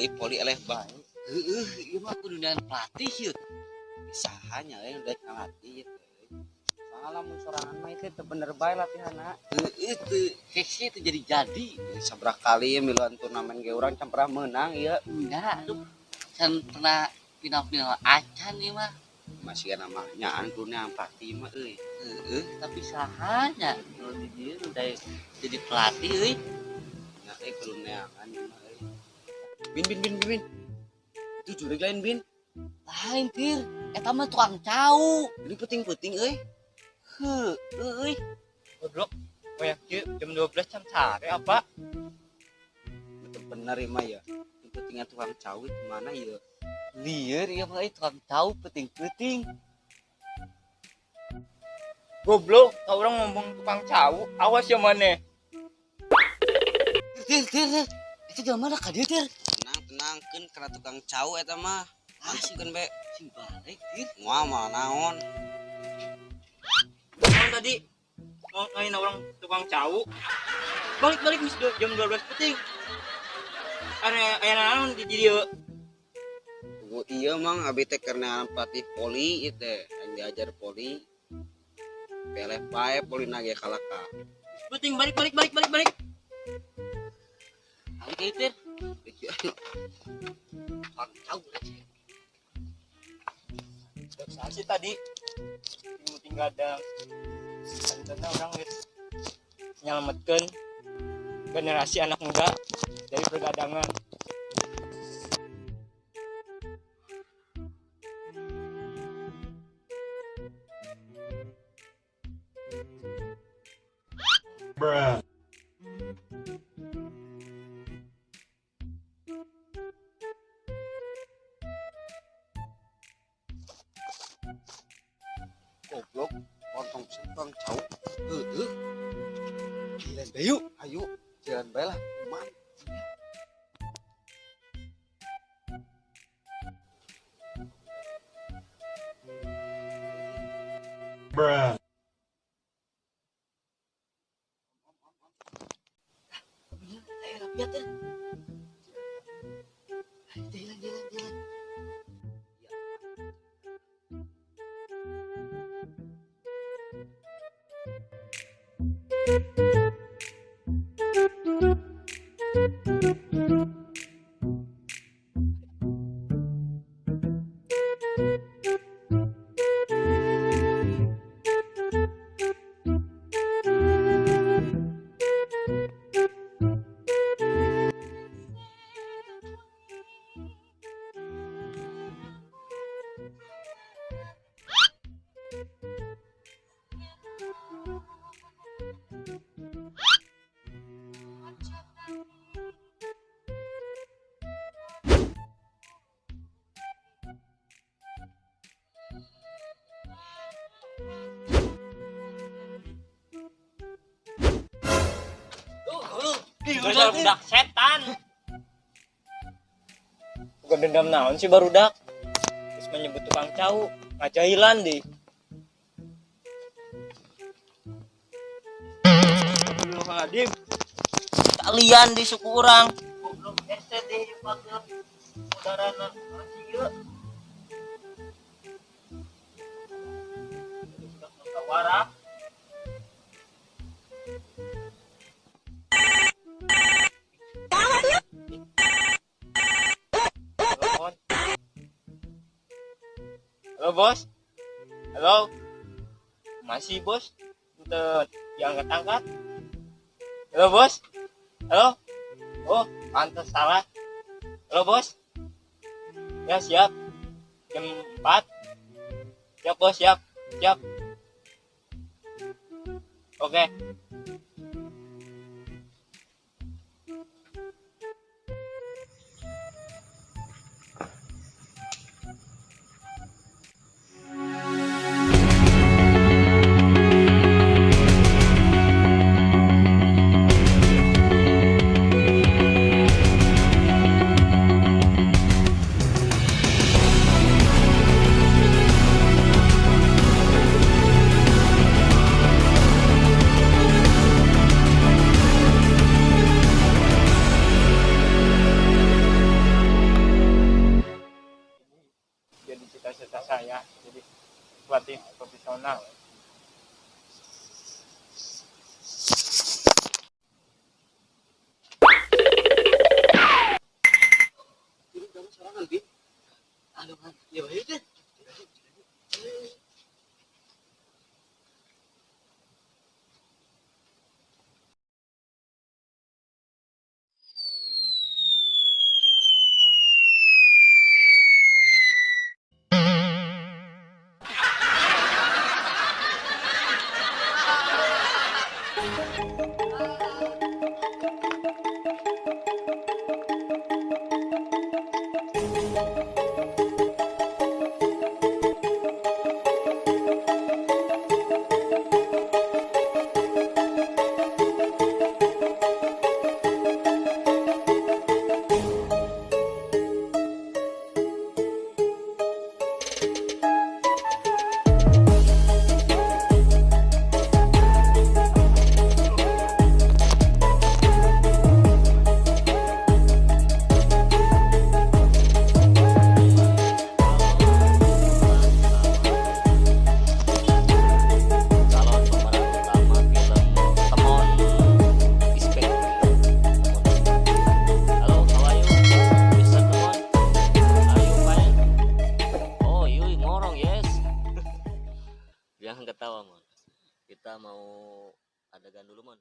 Euy voli eleh bae. Heeh, ieu mah kudu neangan pelatih ieu. Saha nya euy nu daek ngalatih ieu teh. Soalnya lamun sorangan mah itu teu bener bae latihanna. Heueuh teu. Hese teu jadi-jadi. Sabaraha kali miluan turnamen ge urang can pernah meunang ieu. Enggak, aduh. Can pernah final-final acan ieu mah. Masih kana mah nyaan kudu neangan pelatih mah euy. Heeh, tapi sahanya nu di dieu nu daek jadi pelatih euy. Nya euy kudu neangan ieu mah euy. Bin bin bin bin bin. Itu jurig lain bin. Lain tir, eta mah tukang cau. Ini penting-penting euy. Heuh, euy. Goblok. Kayak kieu jam 12 jam sare apa? Betul bener ieu mah ya. Pentingnya tukang cau itu mana ya? Lieur ieu mah euy tukang cau penting-penting. Goblok, kau orang ngomong tukang cau, awas ya maneh. Tir, tir, tir. Itu jelema mana ka dieu tir? Tenang, tenang, keun kana tukang cau eta mah. Mantepkeun be. Sing balik tir. Moal mah naon. Naon tadi mau ngain orang tukang cau. Balik-balik mis jam 12 penting. Are aya naon di dieu? Tunggu iya mang abi teh keur neangan pelatih voli ieu teh, yang diajar voli. Peleh pae voli na ge kalaka. Penting balik balik balik balik balik. Balik euy tir. Tukang cau aja. Sih tadi penting gadang. Karena orang geus nyelametkeun generasi anak muda dari pergadangan. Bruh. Goblok, potong tukang cau. Heueuh. Jalan bae yuk, ayo jalan bae lah. Kumaha? Bruh. Ayo rapiat tir. Jalan jalan jalan. Dasar budak setan. Bukan dendam naon sih barudak. Terus menyebut tukang cau, ngajahilan deh. Astagfirullahaladzim. Kalian di suku orang. Goblok ese deh dipanggil. Saudarana masih ieu. Warak. Halo bos, halo, masih bos, untuk diangkat-angkat. Halo bos, halo, oh pantas salah. Halo bos, ya siap, jam 4, siap bos, siap, siap. Oke. Jadi pelatih profesional. Ini kamu sorangan, Bi. Aduh, kan. Ya bayu deh. Calon pemeran utama film Temon is Back. Halo, how are you, Mr. Temon? Are you fine? Oh, you ngorong, yes. Jangan ketawa, Mon. Kita mau adegan dulu, Mon.